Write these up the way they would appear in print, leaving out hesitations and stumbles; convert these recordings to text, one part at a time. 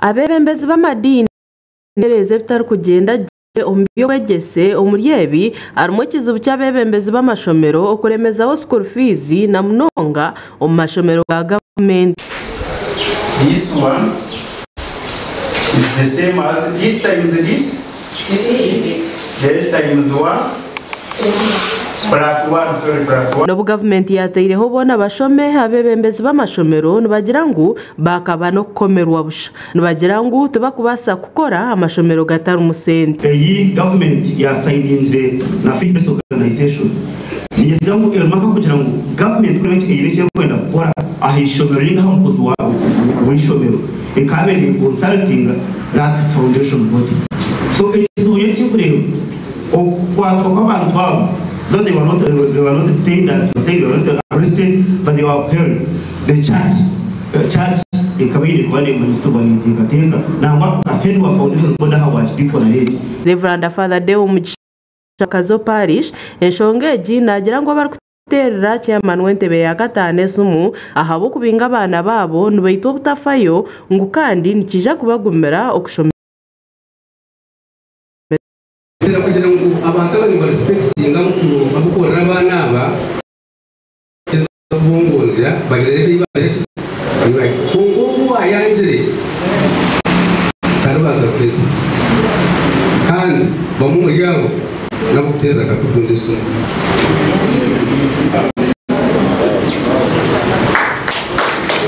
Abeebembezi b'amadiini Ntereeza ebitarikugyenda gye omu by'obwegyese omuri ebi harimu ekizibu ky'abeebembezi b'amashomero okuremezaho school fees na munonga omu mashomero ga gavumenti. This one is the same as this times this, then times 1 plus 1, sorry, plus 1. N'obu gavumenti yaataireho boona bashome, abeebembezi b'amashomero nibagira ngu baakaba n'okukomerwa busha. Nibagira ngu tibakubaasa kukora amashomero gatarimu sente. Eyi gavumenti yasayiningire na Faith Based Organization ninyesiga ngu erimu akakugira ngu gavumenti ku erikuba eine eki erikwenda kukora aha ishomero ninga aha mukozi w'eishomero ekaabaire neconsultinga that foundation body. So ekizibu nyowe ekinkureeba okukwatwa kw'abantu abo though they were not they were not detained as you are saying they were not arrested but they were upheld the church Church ekaba eine kuba nemanyisibwa neteekateeka nangwa nka Head wa Foundation Board aha bwa Kidiikoni egi. Rev. Father Deo Mugisha wa Kazo Parish, enshonga egi naagira ngu abarikuteerera Chairman w'entebe ya kataano esimu ahabw'okubinga abaana baabo nibaitwa obutafayo ngu kandi nikiija kubagumira okushomesa. Kugira ngu abantu aba nibarespectinga abukorera abaana aba. Kubongonzya bagire ebi bagire ki? Ebi bagire. Kwonka ogwo owaayangire taribaasa kuheza. Kandi bamwe omuri abo n'ab'okuteerera akatugunda esimu.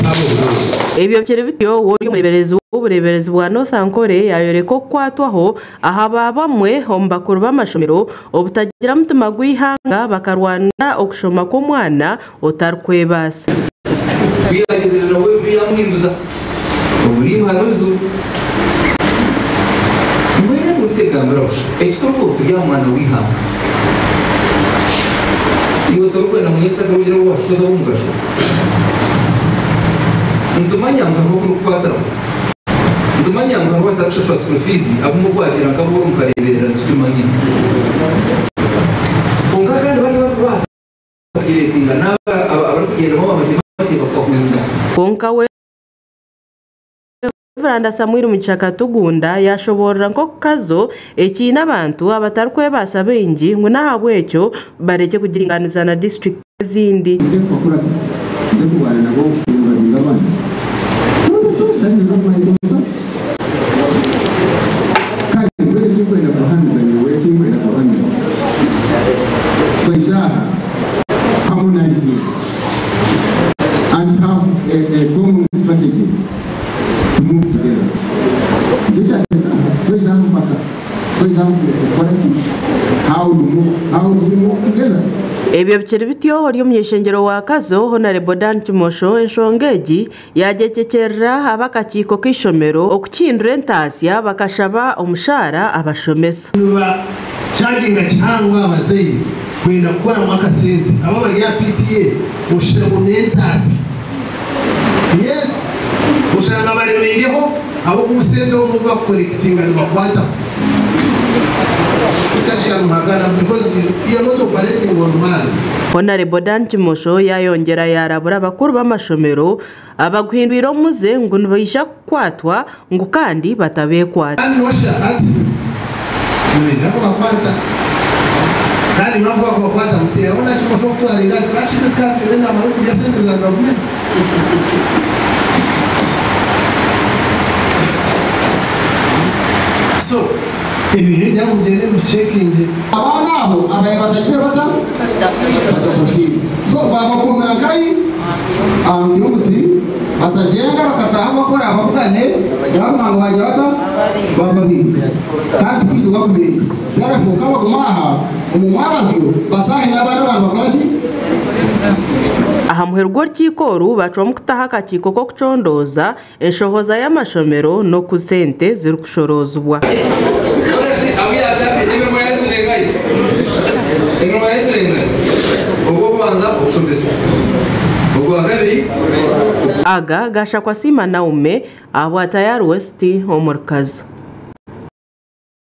Saaba obunonga. Ebyo bikiri bityo, ori omureeberezi w'obureeberezi bwa North Ankole yaayoreka okukwatwaho aha ba bamwe omu bakuru b'amashomero obutagira mutima gw'eihanga bakarwanira okushoma kw'omwana otarikwebaasa. Ku yaagyezire nawe ebi yaamuhinduza, oburimu harimu ebizibu. Mbwenu ebyo obitegambira busha. Eki turikuba turi aha mwana w'eihanga. Iwe torikwenda ngu nyencakare ogire obu waashoza ab'omugasho? Nitumanya ngu hariho oku orikukwatiraho. Nitumanya ngu hariho abatarikushashura school fees abumwe okwakiira nk'abooro mukareeberera nitukimanya. Kwonka kandi bariya abarikubaasa kugireetinga n'abo abarikugyendamu abamatematema bakahunga. Kwonka we Rev. Samuel Mugisha Katugunda yaashoboorora nk'oku Kazo ekiine abantu abatarikwebaasa baingi ngu n'ahabw'ekyo barekye kugiringaaniza na disiturikiti ezindi. Nze kubakurata, nze kurwana nabo nibabinga abantu. Not at all, that is not my concern. Kare mbwenu ekinkwenda kuhamiza nyowe ekinkwenda kuhamiza twaija aha harmonizing and to have a common strategy to move together. Nikyo kyatureeta aha, titwaija aha mpaka, titwaija aha kukora ki, how do move, how do we move together? Ebyo bikiri bityo, ori omuny'eishengyero wa Kazo, Honarebo Dan Kimosho enshonga egi yagyekyekyerera ab'akakiiko k'eishomero okukihindura entaasya bakashaba omushaara abashomesa. Niba charginga kihango abazaire kwenda kukoramu akasente abo abari aha PTA oshusha ngu n'entaasya yes oshanga baremeireho ahabw'okuba obusente obu bakukorekitinga nibakwataho because you are not operating on Mars. Honarebo Dan Kimosho yayongyera yarabura abakuru b'amashomero abaguhindwire omuze ngu nibaija kukwatwa ngu kandi batabeekwata. Kandi nosha ati nibaija kubakwata kandi impamvu bakubakwata muteeraho na Kimosho okutwarira ati lwaki itwe tukaba twine enaama y'okurya sente za gavumenti. So ebintu ningira ngu mugyende mubicekinge. Abaana abo abaye batagire bata? Batashashwire. So babakomera nkahi? Ahansi y'omuti, batagyenda bakataaha bakora babugane, baguma ngu bagira bata? Bababiika. Kandi tikwija kubabiika. Therefore kabaguma aha omu mwabazyo bataahe n'abaana abandi bakora ki? Aha muheru gw'orukiiko oru bacwamu kutaho akakiiko k'okucondooza enshohoza y'amashomero n'oku sente zirikushoroozibwa. Aga gashakwa Siima Naume ahabwa Tayari West omuri Kazo.